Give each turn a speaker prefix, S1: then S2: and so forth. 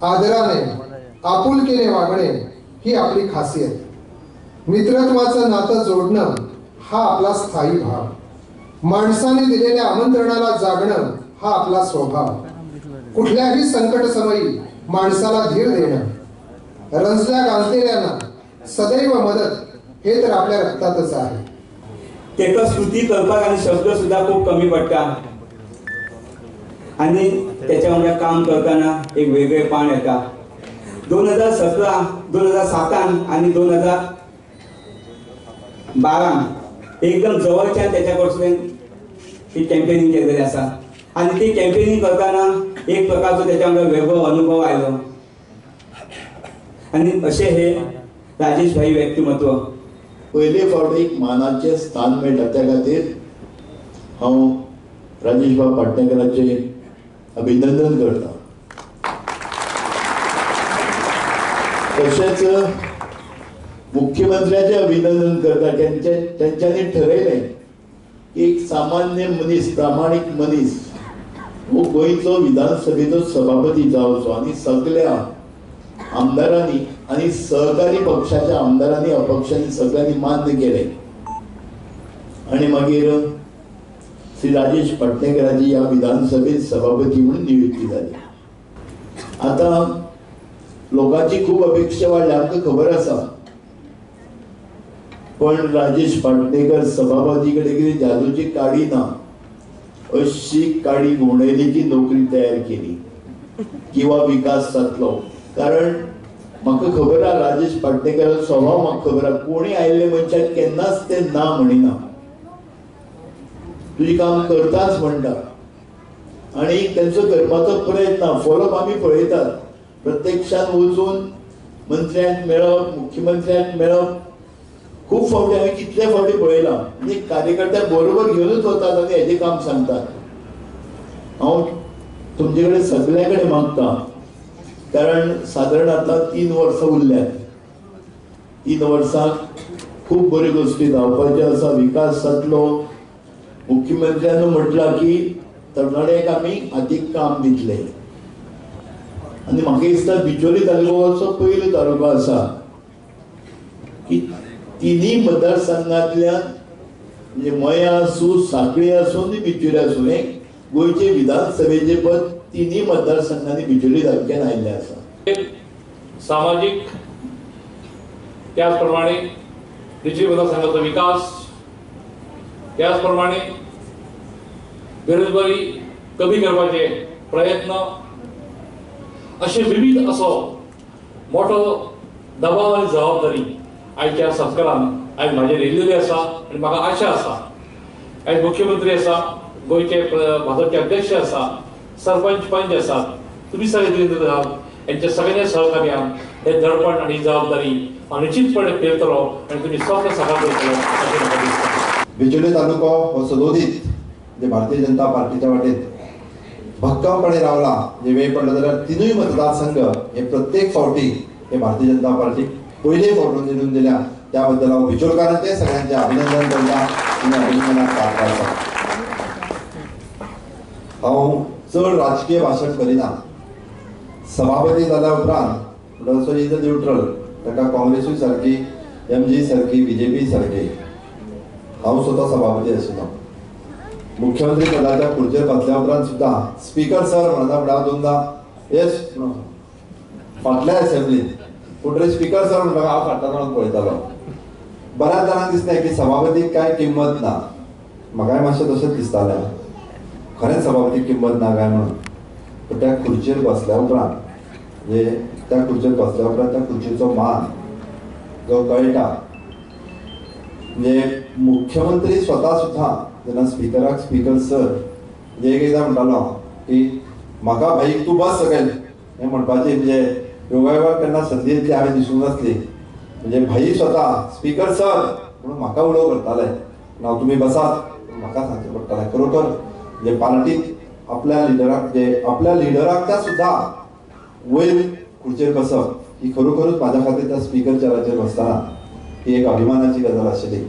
S1: आदराने, आपुलकीने वागणे ही आपली खासियत. मित्रत्वाचं नातं जोडणं हा आपला स्थायी भाव. माणसाने दिलेल्या आमंत्रणाला जागणं हा आपला स्वभाव. कुठल्याही संकटसमयी माणसाला धीर देणं, रंजल्या गांजलेल्यांना सदैव मदत हे तर आपल्या रक्तातच आहे.
S2: तेका स्तुती करपाक आनी शब्द सुद्धा खूब कमी पडटा आनी तेच्या वांगडा काम करतना एक वेगळेपण येता. 2017 2007 आनी 2012 एकदम जवळच्यान तेच्या कडसून ती कॅम्पेनिंग केलेली आसा आनी ती कॅम्पेनिंग करतना एक प्रकारचो तेच्या वांगडा वेगळो अनुभव आयलो आनी अशें हे राजेश भाई व्यक्तिमत्व.
S3: पयले फावट एक मानाचें स्थान मेळटा त्या खातीर हांव राजेश बाब पाटणेकराचें अभिनंदन करता. तशेंच मुख्यमंत्र्याचें अभिनंदन करता. तेंच्यांनी ठरयलें की एक सामान्य मनीस, प्रामाणीक मनीस हो गोंयचो विधानसभेचो सभापती जावचो आनी सगळ्या आमदारांनी आनी सहकारी पक्षाच्या आमदारांनी अपक्षांनी सगळ्यांनी मान्य केलें आनी मागीर श्री राजेश पाटणेकराची ह्या विधानसभेत सभापती म्हणून नियुक्ती जाली. आतां लोकांची खूब अपेक्षा वाडल्या, आमकां खबर आसा, पण राजेश पाटणेकर सभापती कडेन कितें जादूची काडी ना, अशी काडी घुंवडायली की नोकरी तयार केली किंवा विकास जातलो. कारण म्हाका खबर आहा राजेश पाटणेकराचो स्वभाव म्हाका खबर आहा, कोणी आयिल्ले मनशाक केन्नाच ते ना म्हणिना, तुजें काम करताच म्हणटा आनी तेंचो करपाचो प्रयत्न फॉलोअप आमी पळयतात. प्रत्यक्षान वचून मंत्र्यांक मेळप, मुख्यमंत्र्यांक मेळप खूब फावटी हांवें कितले फावटी पळयलां. म्हणजे कार्यकर्त्या बरोबर घेवनूच वतात आनी हेजें काम सांगतात. हांव तुमचे कडेन सगल्या कडेन मागता, कारण सादारण आतां 3 वर्सां उरल्यात. 3 वर्सांक खूब बऱ्यो गोश्टी जावपाच्यो आसा, विकास जातलो. मुख्यमंत्र्यान म्हटलां की तरणाट्यांक आमी हातीक काम दितले आनी म्हाका दिसता बिचोली तालुको पयलो तालुको आसा की तिनूय मतदारसंघांतल्यान म्हणजे मयां आसूं, सांखळी आसूं आनी बिचोली आसूं, हें गोंयचे विधानसभेचें पद तिनूय मतदारसंघांनी बिचोली तालुक्यान आयिल्लें आसा.
S4: सामाजीक त्याचप्रमाणे बिचोली मतदारसंघाचो विकास, त्याचप्रमाणे बेरोजगारी कमी करपाचे प्रयत्न, अशे विविध असो मोठो दबाव आनी जबाबदारी आयच्या सरकारान आयज म्हाजेर येयलेली आसा आनी म्हाका आशा आसा. आयज मुख्यमंत्री आसा, गोंयचे भाजपचे अध्यक्ष आसा, सरपंच पंच आसात, तुमी सगळे आहात, यांच्या सगळ्यांच्या सहकार्यान हे दडपण आनी जबाबदारी हांव निश्चितपणे पेलतलो आनी तुमी स्वप्न साकार करतलो अशें म्हाका दिसता.
S5: बिचोली तालुको हो सदोदीत म्हणजे भारतीय जनता पार्टीच्या वाटेत भक्कमपणे रावला. जे वेळ पडलो जाल्यार 3 मतदारसंघ हे प्रत्येक फावटी हे भारतीय जनता पार्टी पयले फावट निवडून दिल्या, त्याबद्दल हांव बिचोलकारांचे सगळ्यांचे अभिनंदन करता आनी अभिनंदनाक पात्र आसा. हांव चड राजकीय भाशण करिना. सभापती जाल्या उपरांत म्हणटा is a neutral, ताका काँग्रेसूय सारकी, एमजी सारकी, बीजेपी सारकी. हांव स्वता सभापती आशिल्लो. मुख्यमंत्री पदाच्या खुर्चेर बसल्या उपरांत सुद्दां स्पीकर सर म्हणटा म्हणटा दोनदा येस फाटल्या असेंब्लीत पूण तरी स्पीकर सर म्हणटा हांव फाटल्यान रावन पळयतालो. बऱ्याच जाणांक दिसलें की सभापतीक कांय किंमत ना, म्हाकाय मातशें तशेंच दिसतालें, खरेंच सभापतीक किंमत ना काय म्हणून. पूण त्या खुर्चेर बसल्या उपरांत म्हणजे त्या खुर्चेर बसल्या उपरांत त्या खुर्चेचो मान जो कळटा, म्हणजे मुख्यमंत्री स्वता सुद्दां जेन्ना स्पिकराक स्पीकर सर म्हणजे एक एकदां म्हणटालो की म्हाका भाई तूं बस सकयल हें म्हणपाची म्हणजे योगायोगाक केन्ना संदी येतली हांवें दिसूंक नासली. म्हणजे भाई स्वता स्पीकर सर म्हणून म्हाका उलोव करताले, ना तुमी बसात म्हाका सांगचें पडटालें. खरोखर म्हणजे पार्टीक आपल्या लिडराक म्हणजे आपल्या लिडराक सुद्दां वयर खुर्चेर बसप ही खरोखरूच म्हाज्या खातीर त्या स्पीकर चेराचेर बसतना ही एक अभिमानाची गजाल आशिल्ली.